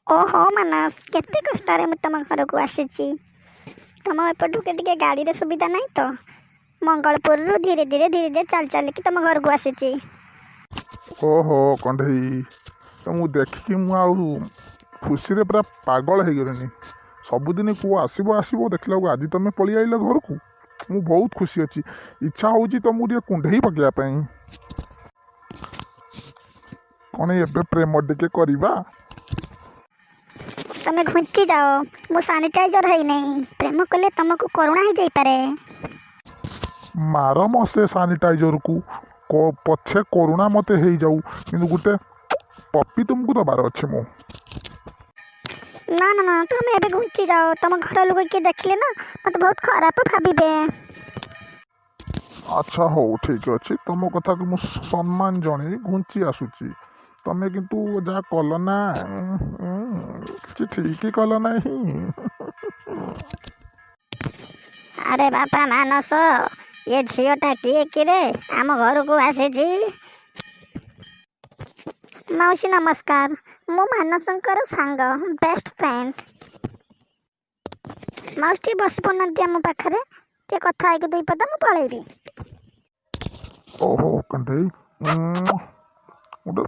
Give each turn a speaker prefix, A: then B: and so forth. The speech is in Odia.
A: ଓହୋ ମାନସ, କେତେ କଷ୍ଟରେ ମୁଁ ତମ ଘରକୁ ଆସିଛି। ତମ ଏପଟୁ ଟିକେ ଗାଡ଼ିର ସୁବିଧା ନାହିଁ ତ, ମଙ୍ଗଳପୁରରୁ ଧୀରେ ଧୀରେ ଧୀରେ ଧୀରେ ଚାଲି ଚାଲିକି ତମ ଘରକୁ ଆସିଛି।
B: ଓହୋ କଣ୍ଢେଇ, ତମକୁ ଦେଖିକି ମୁଁ ଆଉ ଖୁସିରେ ପୁରା ପାଗଳ ହେଇଗଲିଣି। ସବୁଦିନ କୁହ ଆସିବ ଆସିବ, ଦେଖିଲାକୁ ଆଜି ତମେ ପଳେଇ ଆଇଲ ଘରକୁ। ମୁଁ ବହୁତ ଖୁସି ଅଛି। ଇଚ୍ଛା ହେଉଛି ତମକୁ ଟିକେ କୁଣ୍ଢେଇ ପକେଇବା ପାଇଁ। କ'ଣ ଏବେ ପ୍ରେମ ଟିକେ କରିବା?
A: ତମେ ଘୁଞ୍ଚି ଯାଅ, ମୁଁ ସାନିଟାଇଜର ହେଇନାହିଁ। ପ୍ରେମ କଲେ ତମକୁ କରୁଣା ହେଇଯାଇପାରେ।
B: ମାର ମ ସେ ସାନିଟାଇଜରକୁ, ପଛେ କରୁଣା ମୋତେ ହେଇଯାଉ, କିନ୍ତୁ ଗୋଟେ ପପି ତୁମକୁ ଦେବାର ଅଛି ମୁଁ।
A: ନା ନା ନା, ତମେ ଏବେ ଘୁଞ୍ଚି ଯାଅ। ତମ ଘର ଲୋକ କିଏ ଦେଖିଲେ ନା ମୋତେ ବହୁତ ଖରାପ ଭାବିବେ।
B: ଆଚ୍ଛା ହଉ, ଠିକ୍ ଅଛି। ତମ କଥାକୁ ମୁଁ ସମ୍ମାନ ଜଣେଇ ଘୁଞ୍ଚି ଆସୁଛି। ତମେ କିନ୍ତୁ ଯାହା କଲ ନା, କିଛି ଠିକ୍ କଲ ନାହିଁ।
A: ଆରେ ବାପା ମାନସ, ଏ ଝିଅଟା କିଏ କିରେ ଆମ ଘରକୁ ଆସିଛି? ମାଉସୀ ନମସ୍କାର, ମୁଁ ମାନସଙ୍କର ସାଙ୍ଗ, ବେଷ୍ଟ ଫ୍ରେଣ୍ଡ। ମାଉସୀ, ଟିକେ ବସି ପଡୁନାହାନ୍ତି ଆମ ପାଖରେ, ଟିକେ କଥା ହେଇକି ଦୁଇ ପଦ ମୁଁ ପଳେଇବି।
B: ଓହୋ କଣ୍ଢେଇ, ଗୋଟେ